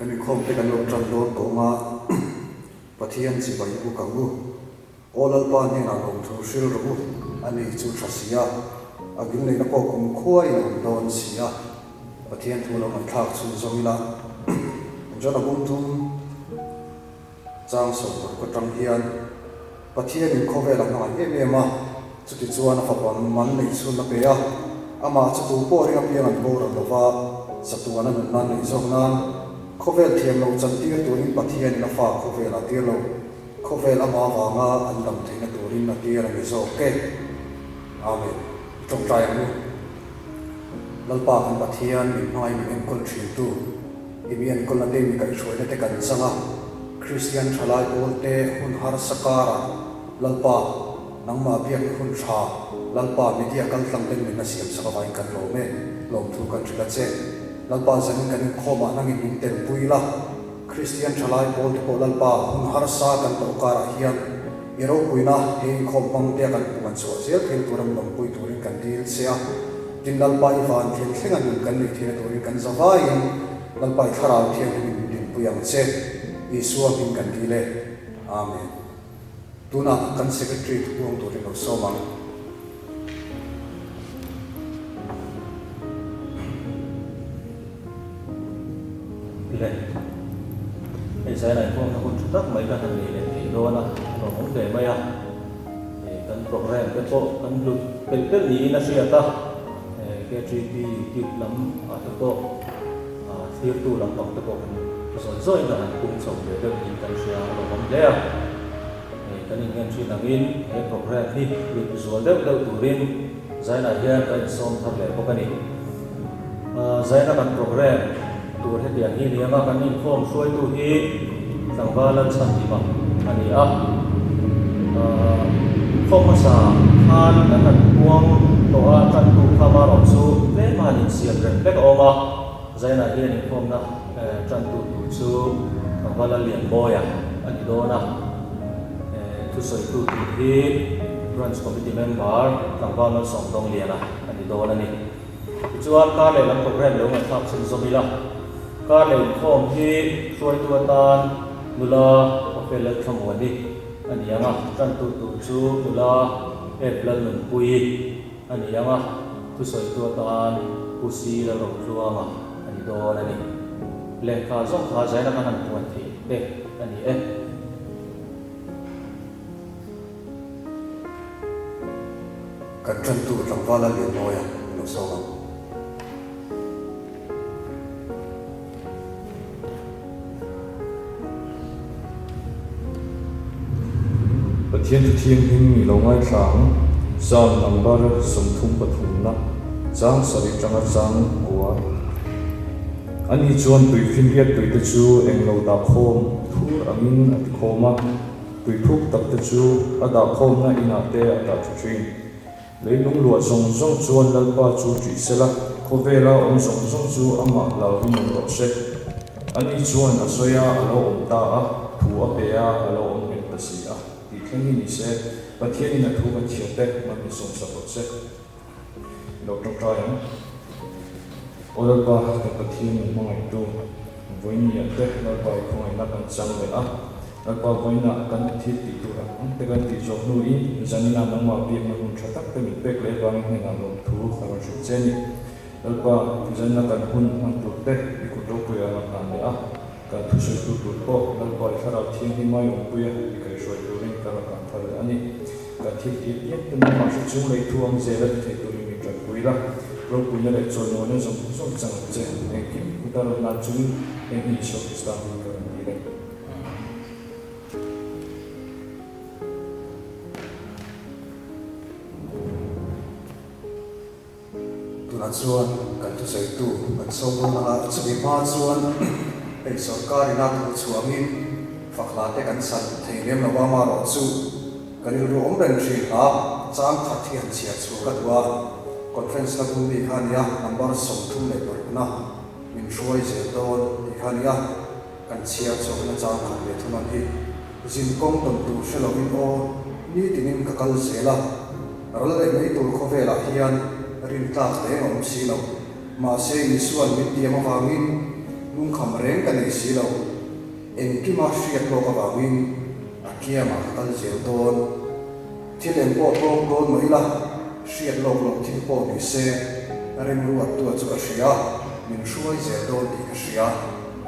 Kan inkhawm te kan lo tan dawn tawh anga Pathian chibai buk ang u. Aw Lalpa hnenah lawmthu hril rawh u, a ni chu tha si a, a gilneihna pawh kum khuaiin a awm dawn si a. Pathian thu lo ngaihthlak chhun zawng ila John a bumthum Chang 16 atang hian Pathianin khawvel a hmangaih em em a, chutichuan a fapa man neih chhun a pe a, amah chu tu pawh ring apiang an boral lo va, chatuan a nunna an neih zawk nan khawvel thiam lo chantir turin Pathianin a fa khawvel a tir lo, khawvel amah avanga an dam theihna turin a tir a ni zawk e. Amen. I tawngtai ang u. Lalpa kan Pathian min hmangaih min enkawl thintu. I mi enkawlna te, mi kaihhruaina te kan chang a, Kristian thalai pawlte hun harsa karah Lalpa, nangmah biakna hun tha, Lalpa media kaltlang ten min la siam sak avangin kan lawm e, lawmthu kan hrilh a che. Lalpa zanin kan inkhawmah nangin min telpui la, Kristian thalai pawlte pawh Lalpa hun harsa kan tawh karah hian i ropuina he inkhawm hmangtea kan puan chhuah zel theih tura min awmpui turin kan dil che a. Tin, Lalpa i van thlen thlenga nun kan neih theihna turin kan za vaiin Lalpa i Thlarau Thianghlimin min dinpui ang che. Isua hming kan dil e. Amen. Tunah kan Secretary thubuang turin lo sawm ang. Le, hei Zainai huamna hun tha tak mai kan han nei leh thei dawn a, a lawmawm hle mai a. Kan programme te pawh kan hlut pelh pelh niin a hriat a, KTP YouTube lam ah te pawh thlirtu lampang te pawh kan zawi zawiin kan han pung chho ve deuh niin kan hria a lawmawm hle a. Kan inngen thin angin he programme hi hlut zual deuh deuh turin Zainah hian kan insawm thar leh bawk a ni. Zaina kan programme tur hetiang hi ni anga kan inkhawm hruaitu hi tlangval Lalchhanhima a ni a. Inkhawm hmasa khan kan han puang tawh a, tantu kha marawh chu tlem a han insiam rem hlek a awm a. Zainah hian inkhawmna tantu tur chu tlangval Lallianmawia a ni dawn a. Thusawitu tur hi Branch Committee member tlangval Malsawmdawngliana a ni dawn a ni. Tichuan, kar lehlam programme lo ngaihthlak chhunzawm ila, kar leh inkhawm hi hruaitu atan nula Awfel Lalthlamuani a ni ang a, tantu tur chu nula Ep Lalnunpuii a ni ang a, thusawitu atan Pu Si Lalrotluanga a ni dawn a ni. Lehkha zawng kha zaina kan han puan theih te a ni e. Kan tantu tlangval a lian nawi a, min lo sawm ang. Pathian thu thianghlim i lo ngaithla ang, Psalm number 33 na chang sarih tanga chang kua. Ani chuan tui finriat tuite chu englo dah khawm thur angin a ti khawm a. Tui thuk tak te chu a dahkhawmna inah te a dah tha thin. Leilung luah zawng zawng chuan Lalpa chu ṭih se la, khawvela awm zawng zawng chu amah hlauhin awm rawh se. Ani chuan a sawi a, a lo awm ta a, thu a pe a, a lo awm nghet ta si a, tih thleng hi ni se, Pathianin a thu kan chhiar te man min sawmsak rawh se. Lo tawngtai ang. Aw Lalpa, kan Pathian min hmangaihtu, vawinia te Lalpa i khawngaihna kan chang leh a, Lalpa vawiinah kan thil tih tur ang ang te kan tih zawh hnuin zaninah nangmah biakna hun tha tak te min pek leh vangin hnenah lawmthu ka rawn hrilh che a ni. Lalpa, zanina kan hun hman tur te i kut ropuia rawn hlan leh a, kan thusawitu tur pawh Lalpa i Thlarau Thianghlim ai awmpuia i kaihhruai turin ka rawn hlan thar leh a ni. Kan thil tih pian te nangmah hre chung lei thu ang zel a ti thei turin min tanpui la, ropuina leh chawimawina zawng zawng chang ang che, engkim kut a rawn lan chungin heng hi Isua Krista hming ka rawn dil e. Tunah chuan kan thusawitu kan sawm dawn ang a, chumi hma chuan hei sorkar ina thu chhuangin fak hla te kan san thei lem lo a, amaherawhchu ka rilru awm reng thin hla chang khat hi han chhiar chhuah ka duh a, conference la bum mi kha a nia, number 36 na min hruai zel dawn tih kha a nia, kan chhiar chhuahna chang khat leh thum ang hi. Zin kawng tawn tur hre lovin aw, nitinin ka kal zel a, ral leh mai tur khawvelah hian rin tlak reng a awm si lo. Mahse, Isua'n min tiam avangin Lungkham reng ka nei si lo. Engkima hriat lawk avangin a kiangah ka kal zel dawn. Thil eng pawh tawk dawn mah ila, hriat lawk loh thil pawh ni se, remruattua chu ka hria, min hruai zel dawn tih ka hria.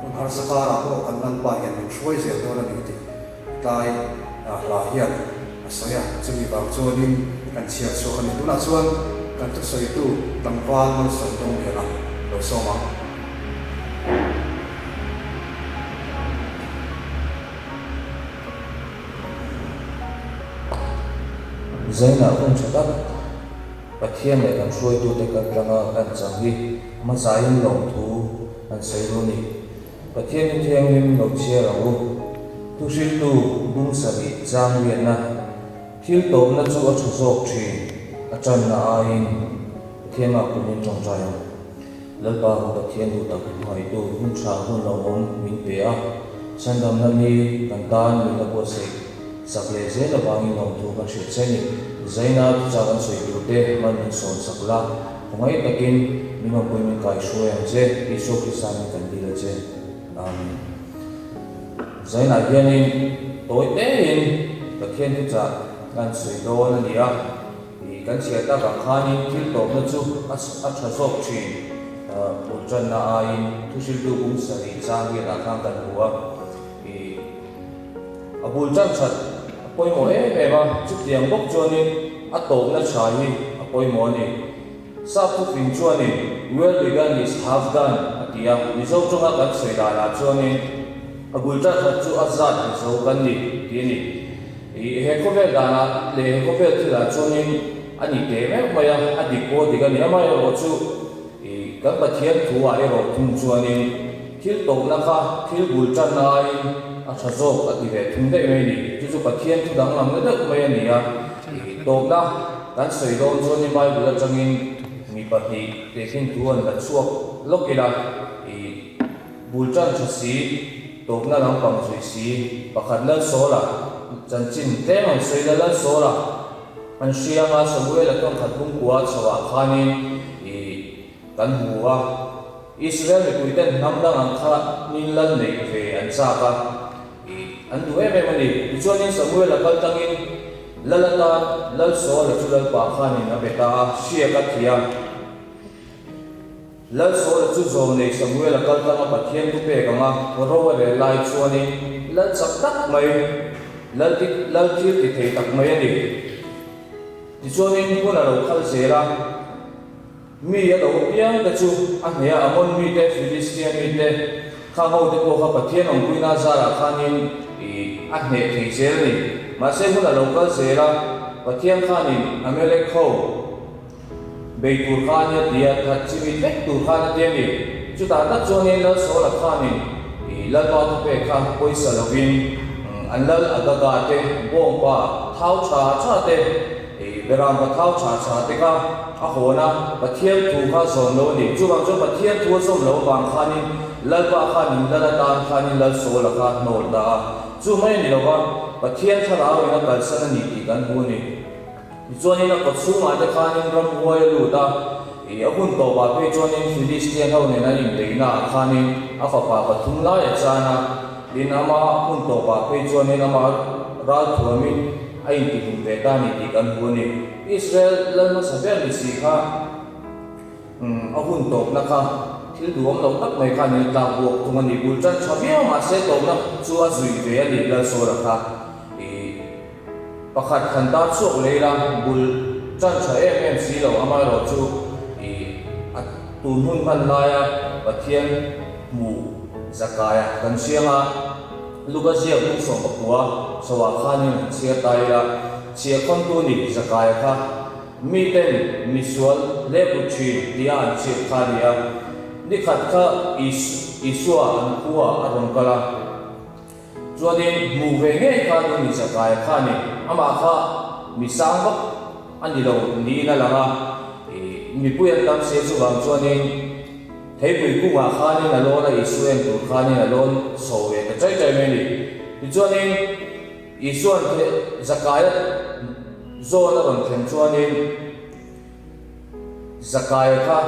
Hun harsa karah pawh kan Lalpa hian min hruai zel dawn a ni tih tlai hla hian a sawi a, chumi vang chuanin kan chhiar chhuak a ni. Tunah chuan kan thusawitu tlangval Malsawm Dawngliana lo sawm ang. Zainah hun tha tak Pathian leh kan hruaitute kal tlanga kan chang hi hmasain lawmthu an sawi ru ni. Pathian hi thianghlim lo chhiar ang u. Thuhriltu bung sarih chang riatna thil tawpna chu a tha zawk thin a tanna aiin Pathian mah kumin tawngtai ang. Lalpa kan Pathian duh tak hmangaihtu hun tha hun lawmawm min pe a, chhandamna ni kan tan min la buatsaih sak leh zel avangin lawmthu kan hrilh che ni. Zaina thuchah kan sawi tur te man min sawn sak la, khawngaih takin min awmpui min kaihruai ang che, Isua Krista min kan dil a che. Amen. Zainah hianin tawi tein Pathian thuchah kan sawi dawn a ni a. I kan chhiar tak ang khanin thil tawpna chu a tha zawk thin. Bul tanna aiin thuhriltu bung sarih chang riatah khan kan hmu a. I a bul tan that a pawimawh em em a, chutiang bawk chuanin a tawpna tha hi a pawimawh a ni. Sap thufing chuanin well begun is half done a ti a, Mizo tawnga kan sawi danah chuanin a bul tan that chu a zat ni zo kan ni tih a ni. Ih, he khawvel danah leh he khawvel thilah chuanin a ni teh meuh mai a, a dik pawh a dik a ni. Amaherawh chu ih, kan Pathian thu ah erawh thung chuanin thil tawpna kha thil bul tanna aiin a tha zawk a ti ve thung daih mai a ni. Chu chu Pathian thu danglamna deuh mai a ni a. Ih, tawpna kan sawi dawn chuanin Bible atangin mi pahnih tehkhin thu an la chhuak lawk ila, ih, Bul tan tha si, tawpna lampang zui si, pakhat Lalsawla chanchin tlem an sawi la, Lalsawla an hria anga Samuela tawng khat bungkua chhoah khanin ih kan hmu a, Israel mipuiten hnam dang ang khanin lal neih ve an chak a, ih an duh em em a ni. Tichuanin Samuela kal tangin lal atan Lalsawla chu Lalpa khanin a be ta a, hriak a thi a. Lalsawla chu zawlnei Samuela kal tlanga Pathian thu pek anga ro a rel lai chuanin lal chak tak mai, lal ti lal thil ti thei tak mai a ni. Tichuanin hun a lo kal zel a, mi a lo piang te chu a hneh a, Amon mite, Filistia mite, khang ho te pawh kha Pathian awmpuina zarah khanin ih a hneh thei zel a ni. Mahse hun a lo kal zel a, Pathian khanin Amalek ho, Bei tur kha ania ti a, that chimit vek tur khan a ti a ni. Chutah tak chuanin Lalsawla khanin i Lalpa thupek kha pawisa lovin an lal Agaga te, bawngpa thau tha tha te, i berampa thau tha tha te kha a hawn a, Pathian thu kha zawm lo a ni. Chuvang chuan Pathian thu a zawm loh avang khanin Lalpa khanin lal atan khanin Lalsawla kha hnawl ta a. Chu mai a ni lova, Pathian thlarauin a kalsan a ni tih kan hmu a ni. Tichuanin a kawt chhungah te khanin ramhuai a lut a, ih a hun tawpah phei chuanin Philistian ho nen an inbeihna ah khanin a fapa pathum lai a chan a, tin ama hun tawpah phei chuanin ama ral thuamin a intihlum ve ta a ni tih kan hmu a ni. Israel lal hmasa ber ni si kha a hun tawpna kha thil duhawm lo tak mai kha ni tlak buak thung a ni. Bul tan tha viau mahse tawpna chu a zui ve a ni Lalsawla kha. Ih. Pakhat han tar chhuak leh ila, bul tan tha em em si lo, amaherawh chu ih a tun hun hman laia Pathian hmu zakaia kan hriang a, Luka ziak bung 19 chhoah khanin han chhiar ta ila, chhiahkhawntu ni zakaia kha miten misual hlep thin tia an chhiat kha a ni a, nikhat kha Isua an khuaah a rawn kal a. Chuanin hmuh ve ngei kha nu ni Zakaia kha a ni. Amah kha mi sang vak a ni lo niin a lang a, ih mipui an tam sia chuvang chuanin theipui kungah khanin a lawn a, Isua en tur khanin a lawn chho ve ta chai chai mai a ni. Tichuanin Isua'n Zakaia zawn a rawn thlen chuanin, Zakaia kha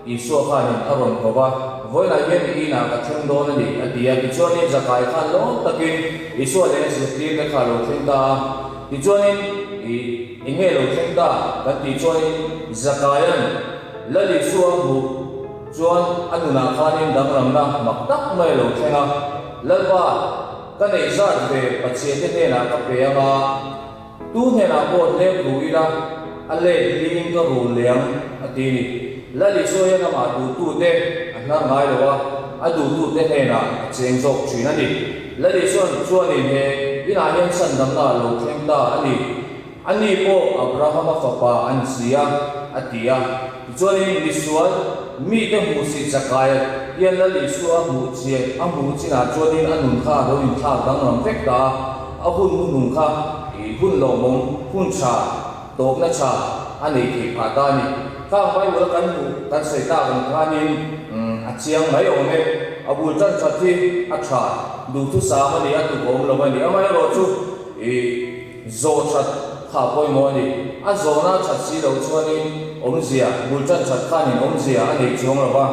Isua khanin a rawn ko va, Vawiinah hian i inah ka thleng dawn a ni, a ti a. Tichuanin Zakai khan lawm takin Isua leh a zirtirte kha a lo thleng ta a. Tichuanin i eng nge lo thleng ta? kan tih chuanin Zakaia'n Lal Isua a hmuh chuan a nunah khanin danglamna mak tak mai a lo thleng a. Lalpa, ka neih zat ve Pathiante hnenah ka pe ang a. Tu hnenah pawh hlep ru ila, a let ling ka rul leh ang, a ti ni. Lal Isua hian amah duhtute a hnar ngai lo a, a duhtute hnenah a cheng zawk thin a ni. Lal Isua'n chuanin he inah hian chhandamna a lo thleng ta a ni. Ani pawh Abrahama fapa a ni si a, a ti a. Tichuanin misual mite hmuhsih chakaia hian Lal Isua a hmuh chian a hmuh chinah chuanin a nun kha a lo inthlak danglam vek ta a, a hun hnuhnung kha i hun lawmawm, hun tha, tawpna tha a nei theih phah ta a ni. Khang Bible a kan hmuh kan sawi tak ang khanin a chiang mai awm e. A bul tan that hi a tha, duhthusam a ni, a tukawm lo a ni. Amaherawhchu i. Zawh that kha a pawimawh a ni. A zawhna that si loh chuanin awmzia, bul tan that khanin awmzia a nei chuang lo va.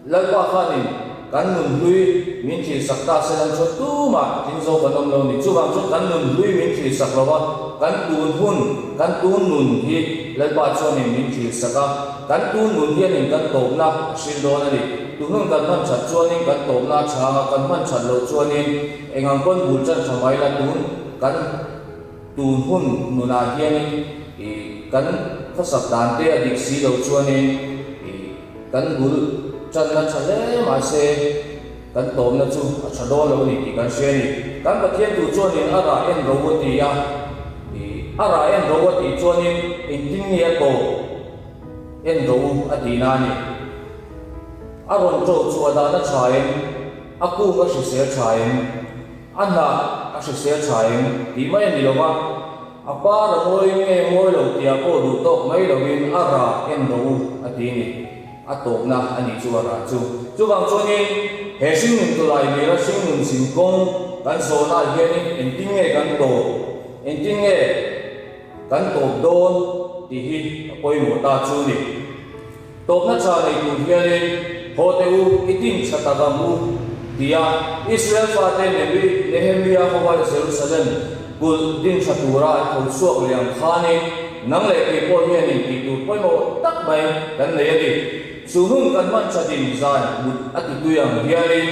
Lalpa khanin kan nun hlui min thilsak ta se lan chuan tumah tling zo kan awm lo a ni. Chuvang chuan kan nun hlui min thilsak lo va, kan tun hun, kan tun nun hi Lalpa chuanin min thilsak a. Kan tun nun hianin kan tawpna a hril dawn a ni. Tun hun kan hman that chuanin kan tawpna a chhang a, kan hman that loh chuanin Eng ang pawn bul tan tha mai la tun kan tun hun nunah hianin i kan khawsak dan te a dik si lo chuanin i kan bul tanna tha hle mahse kan tawmna chu a tha dawn lo a ni tih kan hria a ni. Kan Pathian tur chuanin a rah en ro a ti a, i a rah en ro a tih chuanin engtin nge a tawp en ro a tihna a ni. A rawn ṭawh chu a dahna tha em? A kung a hrisel tha em? A hnah a hrisel tha em? Tih mai a ni lo va, a par a mawi nge mawi lo tihah pawh duh tawk mai lovin a rah en rawh u a ti a ni. A tawpna a nih chu a rah chu. Chuvang chuanin he hringnun tawlai lira hringnun zin kawng kan zawhnaah hianin engtin nge kan tawp, engtin nge kan tawp dawn tih hi a pawimawh ta chu a ni. Tawpna tha nei tur hianin, Haw teh u, i tin tha tak ang u, tia Israel fate Nebi Nehemia hoa Jerusalem kulh din tha tura an tho chhuak leh ang khanin nang leh kei pawh hianin tih tur pawimawh tak mai kan nei a ni. Chu hun kan hman thatin zan mut a ti tui ang hianin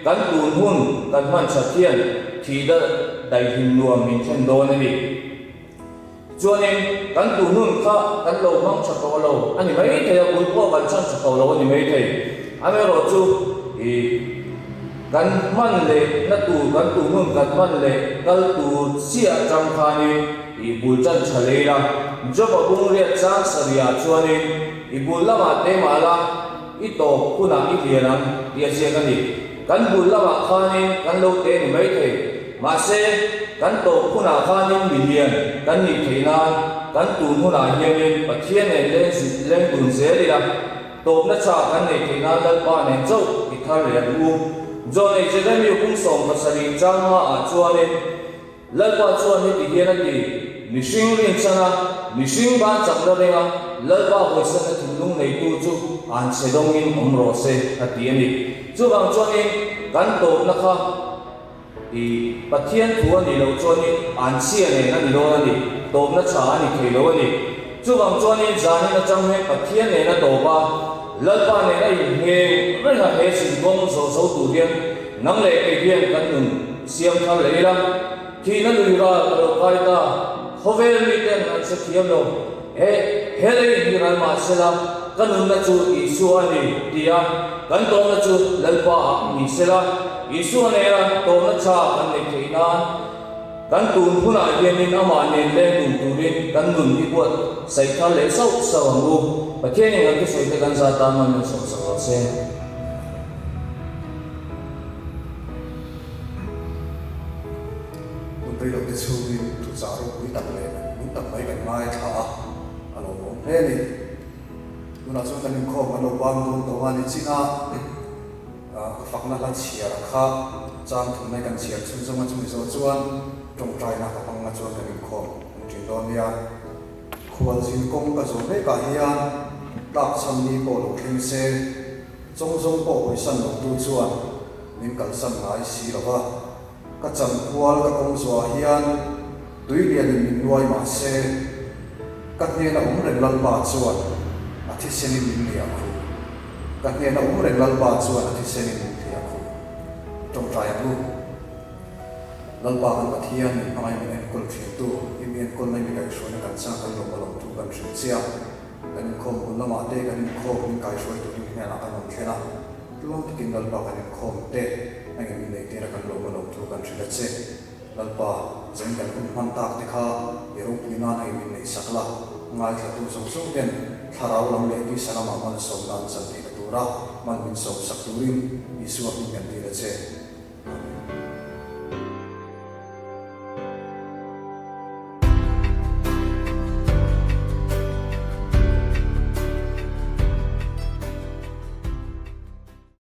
kan tun hun kan hman that hian thih dalh daihlim nuam min thlen dawn a ni. Chuanin, kan tu nun kha kan lo hmang tha tawh lo a ni mai thei a, bul pawh kan chhan tha tawh lo a ni mai thei. Amaherawhchu, i kan hman leh na tur, kan tu hun kan hman leh kal tur chiah atang khanin i bul tan tha lei la. Job-a bungriat chang sarihah chuanin, I bul lamah te mah la, i tawp hunah i lian ang tih a ziak a ni. Kan bul lamah khanin kan lo te ni mai thei. Mahse, kan tawp hunah khanin mi lian kan nih theih nan kan tun hunah hianin Pathian nen leng leng dun zel ila, tawpna tha kan neih theih nan Lalpa nen chauh i thar leh ang u. Johnei Jeremy kum 17 chang hmaah chuanin Lalpa chuan heti hian a ti, Mihring rinchana, mihring ban chakna ringa Lalpa hawisanna thinlung neitu chu an chhe dawngin awm rawh se, a ti a ni. Chuvang chuanin kan tawpna kha I Pathian thu a nih loh chuanin anchhia nen a ni dawn a ni, tawpna tha a ni thei lo a ni. Chuvang chuanin zanin atang hian Pathian nen a tawp a, Lalpa nen a inhmeng reng a he zinkawng zawh zo tur hian nang leh kei hian kan nun siam thar leh ila, thihna lui ral ka lo kai ta, khawvel miten an hre thiam lo. He he lei hi ral mah sela, ka nunna chu Isua a ni, ti a, kan tawmna chu Lalpa ah ni sela, Isua nena tawmna tha kan neih theih nan, kan tun hunah hianin amah nen leng dun turin kan nun hi buat saih thar leh sauh sauh ang u. Pathianin kan thusawi te kan zat tan man min sawmsak rawh se. Hun rei lote chhungin thuchah ropui tak leh nung tak mai kan ngaithla a, a lawmawm hle a ni. Tunah chuan kan inkhawm kan lo bang dawn tawh a ni chin a, ka fakna hla chhiar kha chang thum mai kan chhiar chhun zawng a, chumi zawh chuan tawngtaina ka hmang na chuan kan inkhawm kan ṭin dawn nia. Khualzin kawng ka zawh mekah hian tlakchham ni pawh lo thleng se. Chawngzawng pawh hawisan lotu chuan min kalsan ngai si lo va. Ka chankual ka kawng zuah hian tui lianin min nuai mah se, ka hnena awm reng Lalpa chuan a thisenin min hliah khuh. Ka hnena awm reng Lalpa chuan a thisenin min hliah khuh. I tawngtai ang u. Lalpa kan Pathian min hmangaih min enkawl thintu, i mi enkawlna i mi kaihhruaina kan chang kan lawm a lawm thu kan hrilh che a. Kan inkhawm hun lamah te kan inkhawm min kaihruai turin hnenah kan rawn thlen a, tluang takin Lalpa kan inkhawm te engin min neih tira kan lawm a lawm thu kan hrilh a che. Lalpa, zan kan hun hman tak te kha i ropui nan engin min neih sak la, ngaithlatu zawng zawng ten thlarau lam leh tisa lamah malsawmna an chan theihna tura mal min sawm sak turin Isua hming kan dil a che.